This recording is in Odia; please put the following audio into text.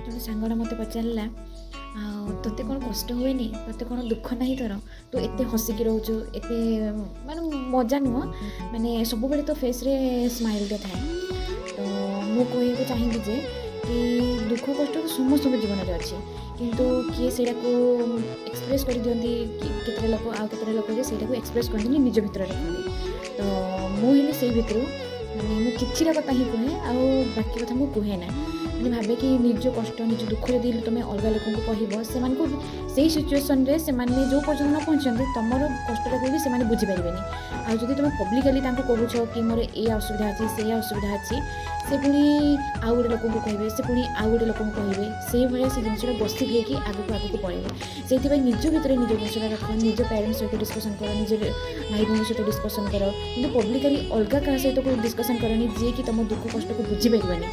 ଜଣେ ସାଙ୍ଗଟା ମୋତେ ପଚାରିଲା, ଆଉ ତୋତେ କ'ଣ କଷ୍ଟ ହୁଏନି? ତୋତେ କ'ଣ ଦୁଃଖ ନାହିଁ ତୋର? ତୁ ଏତେ ହସିକି ରହୁଛୁ, ଏତେ ମାନେ ମଜା ନୁହଁ, ମାନେ ସବୁବେଳେ ତୋ ଫେସ୍ରେ ସ୍ମାଇଲ୍ଟା ଥାଏ। ତ ମୁଁ କହିବାକୁ ଚାହିଁବି ଯେ କି ଦୁଃଖ କଷ୍ଟ ତ ସମସ୍ତଙ୍କ ଜୀବନରେ ଅଛି, କିନ୍ତୁ କିଏ ସେଇଟାକୁ ଏକ୍ସପ୍ରେସ୍ କରିଦିଅନ୍ତି କି କେତେଟା ଲୋକ, ଆଉ କେତେଟା ଲୋକ ଯେ ସେଇଟାକୁ ଏକ୍ସପ୍ରେସ୍ କରନ୍ତିନି, ନିଜ ଭିତରେ ରଖନ୍ତି। ତ ମୁଁ ହେଲି ସେଇ ଭିତରୁ, ମାନେ ମୁଁ କିଛିଟା କଥା ହିଁ କୁହେ ଆଉ ବାକି କଥା ମୁଁ କୁହେ ନା। ମାନେ ଭାବେ କି ନିଜ କଷ୍ଟ, ନିଜ ଦୁଃଖ ଯଦି ତୁମେ ଅଲଗା ଲୋକଙ୍କୁ କହିବ, ସେମାନଙ୍କୁ ସେଇ ସିଚୁଏସନ୍ରେ ସେମାନେ ଯେଉଁ ପର୍ଯ୍ୟନ୍ତ ନ ପହଞ୍ଚିଛନ୍ତି, ତୁମର କଷ୍ଟଟାକୁ ବି ସେମାନେ ବୁଝିପାରିବେନି। ଆଉ ଯଦି ତୁମେ ପବ୍ଲିକାଲି ତାଙ୍କୁ କହୁଛ କି ମୋର ଏଇଆ ଅସୁବିଧା ଅଛି, ସେଇଆ ଅସୁବିଧା ଅଛି, ସେ ପୁଣି ଆଉ ଗୋଟେ ଲୋକଙ୍କୁ କହିବେ, ସେ ପୁଣି ଆଉ ଗୋଟେ ଲୋକଙ୍କୁ କହିବେ, ସେଇଭଳିଆ ସେ ଜିନିଷଟା ଗସିପ୍ ହେଇକି ଆଗକୁ ଆଗକୁ ପଳେଇବ। ସେଇଥିପାଇଁ ନିଜ ଭିତରେ ନିଜ ଜିନିଷଟା ରଖ, ନିଜ ପ୍ୟାରେଣ୍ଟସ୍ ସହିତ ଡିସ୍କସନ୍ କର, ନିଜ ଭାଇ ଭଉଣୀ ସହିତ ଡିସ୍କସନ୍ କର, କିନ୍ତୁ ପବ୍ଲିକାଲି ଅଲଗା କାହା ସହିତ ଡିସ୍କସନ୍ କରନି, ଯିଏକି ତୁମ ଦୁଃଖ କଷ୍ଟକୁ ବୁଝିପାରିବନି।